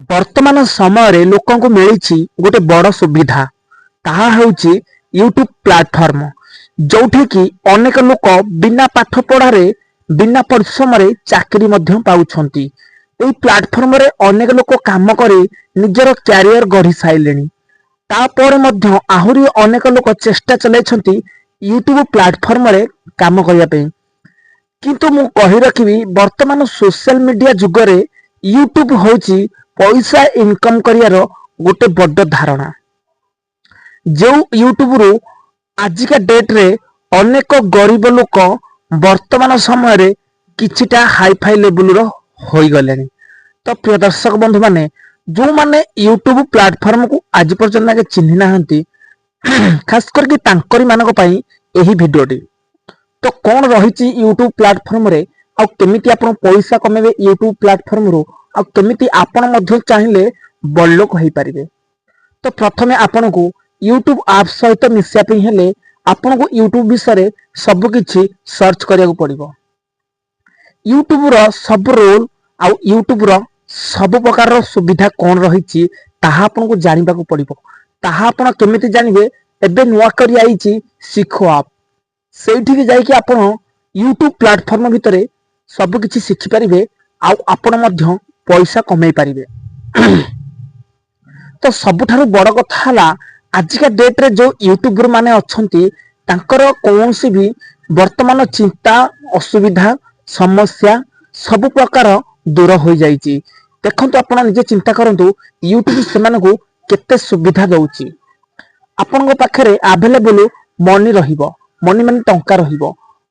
ବର୍ତ୍ତମାନ ସମୟରେ ଲୋକଙ୍କୁ ମିଳିଛି ଗୋଟେ ବଡ଼ ସୁବିଧା। ତାହା ହେଉଛି ୟୁଟ୍ୟୁବ ପ୍ଲାଟଫର୍ମ, ଯୋଉଠିକି ଅନେକ ଲୋକ ବିନା ପାଠ ପଢ଼ାରେ, ବିନା ପରିଶ୍ରମରେ ଚାକିରି ମଧ୍ୟ ପାଉଛନ୍ତି। ଏଇ ପ୍ଲାଟଫର୍ମରେ ଅନେକ ଲୋକ କାମ କରି ନିଜର କ୍ୟାରିୟର ଗଢ଼ି ସାରିଲେଣି। ତାପରେ ମଧ୍ୟ ଆହୁରି ଅନେକ ଲୋକ ଚେଷ୍ଟା ଚଲାଇଛନ୍ତି ୟୁଟ୍ୟୁବ ପ୍ଲାଟଫର୍ମରେ କାମ କରିବା ପାଇଁ। କିନ୍ତୁ ମୁଁ କହି ରଖିବି, ବର୍ତ୍ତମାନ ସୋସିଆଲ ମିଡିଆ ଯୁଗରେ ୟୁଟ୍ୟୁବ ହେଉଛି ପଇସା ଇନକମ କରିବାର ଗୋଟେ ବଡ଼ ଧାରଣା, ଯେଉଁ ୟୁଟ୍ୟୁବରୁ ଆଜିକା ଡେଟରେ ଅନେକ ଗରିବ ଲୋକ ବର୍ତ୍ତମାନ ସମୟରେ କିଛିଟା ହାଇଫାଇ ଲେବୁଲର ହୋଇଗଲେଣି। ତ ପ୍ରିୟ ଦର୍ଶକ ବନ୍ଧୁମାନେ, ଯେଉଁମାନେ ୟୁଟ୍ୟୁବ ପ୍ଲାଟଫର୍ମକୁ ଆଜି ପର୍ଯ୍ୟନ୍ତ ଆଗେ ଚିହ୍ନି ନାହାନ୍ତି, ଖାସ କରିକି ତାଙ୍କରି ମାନଙ୍କ ପାଇଁ ଏହି ଭିଡିଓଟି। ତ କଣ ରହିଛି ୟୁଟ୍ୟୁବ ପ୍ଲାଟଫର୍ମରେ, ଆଉ କେମିତି ଆପଣ ପଇସା କମେଇବେ ୟୁଟ୍ୟୁବ ପ୍ଲାଟଫର୍ମରୁ, ଆଉ କେମିତି ଆପଣ ମଧ୍ୟ ଚାହିଁଲେ ବଡ଼ଲୋକ ହେଇପାରିବେ? ତ ପ୍ରଥମେ ଆପଣଙ୍କୁ ୟୁଟ୍ୟୁବ ଆପ୍ ସହିତ ମିଶିବା ପାଇଁ ହେଲେ ଆପଣଙ୍କୁ ୟୁଟ୍ୟୁବ ବିଷୟରେ ସବୁ କିଛି ସର୍ଚ୍ଚ କରିବାକୁ ପଡିବ। ୟୁଟ୍ୟୁବର ସବୁ ରୋଲ ଆଉ ୟୁଟ୍ୟୁବର ସବୁ ପ୍ରକାରର ସୁବିଧା କଣ ରହିଛି, ତାହା ଆପଣଙ୍କୁ ଜାଣିବାକୁ ପଡିବ। ତାହା ଆପଣ କେମିତି ଜାଣିବେ? ଏବେ ନୂଆ କରି ଆଇଛି ଶିଖ ଆପ୍। ସେଇଠିକି ଯାଇକି ଆପଣ ୟୁଟ୍ୟୁବ ପ୍ଲାଟଫର୍ମ ଭିତରେ ସବୁ କିଛି ଶିଖିପାରିବେ ଆଉ ଆପଣ ମଧ୍ୟ ପଇସା କମେଇ ପାରିବେ। ତ ସବୁଠାରୁ ବଡ କଥା ହେଲା, ଆଜିକା ଡେଟରେ ଯୋଉ ୟୁଟ୍ୟୁବର ମାନେ ଅଛନ୍ତି, ତାଙ୍କର କୌଣସି ବି ବର୍ତ୍ତମାନ ଚିନ୍ତା, ଅସୁବିଧା, ସମସ୍ୟା ସବୁ ପ୍ରକାର ଦୂର ହୋଇଯାଇଛି। ଦେଖନ୍ତୁ, ଆପଣ ନିଜେ ଚିନ୍ତା କରନ୍ତୁ, ୟୁଟ୍ୟୁବ ସେମାନଙ୍କୁ କେତେ ସୁବିଧା ଦଉଛି। ଆପଣଙ୍କ ପାଖରେ ଆଭେଲେବୁଲ ମନି ରହିବ। ମନି ମାନେ ଟଙ୍କା ରହିବ।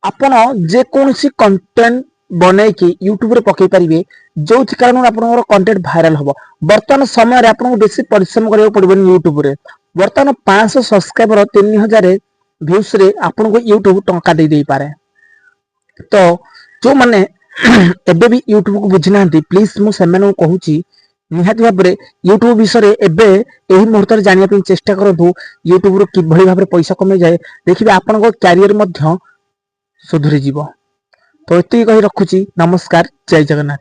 ଆପଣ ଯେକୌଣସି କଣ୍ଟେଣ୍ଟ ବନେଇକି ୟୁଟ୍ୟୁବରେ ପକେଇ ପାରିବେ, ଯୋଉଥି କାରଣରୁ ଆପଣଙ୍କର କଣ୍ଟେଣ୍ଟ ଭାଇରାଲ ହବ। ବର୍ତ୍ତମାନ ସମୟରେ ଆପଣଙ୍କୁ ବେଶୀ ପରିଶ୍ରମ କରିବାକୁ ପଡିବନି ୟୁଟ୍ୟୁବରେ। ବର୍ତ୍ତମାନ 500 ସବସ୍କ୍ରାଇବର, 3000 ଭ୍ୟୁସରେ ଆପଣଙ୍କୁ ୟୁଟ୍ୟୁବ ଟଙ୍କା ଦେଇ ଦେଇପାରେ। ତ ଯୋଉମାନେ ଏବେ ବି ୟୁଟ୍ୟୁବକୁ ବୁଝିନାହାନ୍ତି, ପ୍ଲିଜ ମୁଁ ସେମାନଙ୍କୁ କହୁଛି, ନିହାତି ଭାବରେ ୟୁଟ୍ୟୁବ ବିଷୟରେ ଏବେ ଏହି ମୁହୂର୍ତ୍ତରେ ଜାଣିବା ପାଇଁ ଚେଷ୍ଟା କରନ୍ତୁ। ୟୁଟ୍ୟୁବରୁ କିଭଳି ଭାବରେ ପଇସା କମେଇଯାଏ, ଦେଖିବେ ଆପଣଙ୍କ କ୍ୟାରିୟର ମଧ୍ୟ ସୁଧୁରିଯିବ। ତ ଏତିକି କହି ରଖୁଛି। ନମସ୍କାର, ଜୟ ଜଗନ୍ନାଥ।